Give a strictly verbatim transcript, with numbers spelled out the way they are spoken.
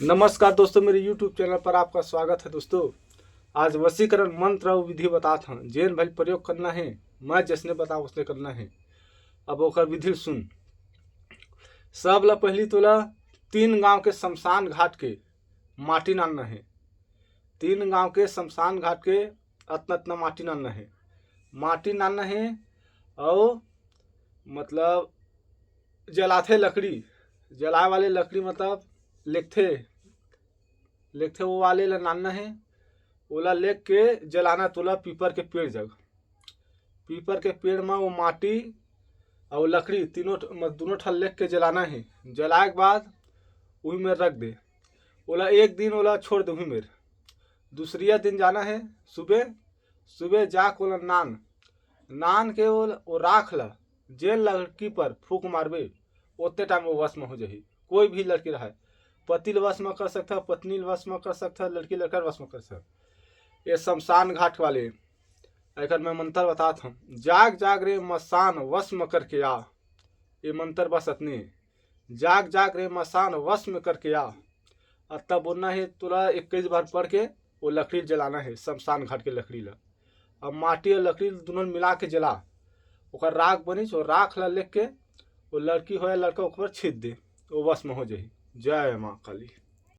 नमस्कार दोस्तों, मेरे YouTube चैनल पर आपका स्वागत है। दोस्तों, आज वशीकरण मंत्र अउ विधि बतात हन, जेन भाई प्रयोग करना है, मैं जैसने बताऊँ उसने करना है। अब ओकर विधि ल सुन। सब ला पहली तोला तीन गांव के शमशान घाट के माटी लानना है। तीन गांव के शमशान घाट के अतना अतना माटी लानना है। माटी लानना है अउ मतलब जलाथे लकड़ी, जलाए वाले लकड़ी मतलब लेगथे, लेगथे वो वाले ला लानना है। ओला लेग के जलाना तोला पीपर के पेड़ जग। पीपर के पेड़ में वो माटी अउ लकड़ी तीनों ठ-, म-, दोनों ठन लेग के जलाना है। जलाए के बाद उही मेर रख दे। ओला एक दिन ओला छोड़ दे उही मेर। दूसरिया दिन जाना है सुबह, सुबह जाके ओला लान, लान के वो, वो राख ला जेन लड़की पर फूंक मारबे, ओतने टाइम वो वश में हो जाही। कोई भी लड़की रहे, पति ल वश में कर सकथा, पत्नी ल वश में कर सकथा, लड़की लड़का ल वश में कर सकथा। ये शमशान घाट वाले, एकर मैं मंत्र बतात हूँ। जाग जाग रे मसान, वश में करके आ। ये मंत्र बस अतने, जाग जाग रे मसान, वश में करके आ। अतना बोलना है तोला, इक्कीस बार पढ़ के वो लकड़ी जलाना है, शमशान घाट के लकड़ी ला। अब माटी अउ लकड़ी दोनों मिला के जला, ओकर राख बनिस, वो राख ला लेग के वो लड़की हो या लड़का ओकर छीत दे, वो वश में हो जाही। जय माँ काली।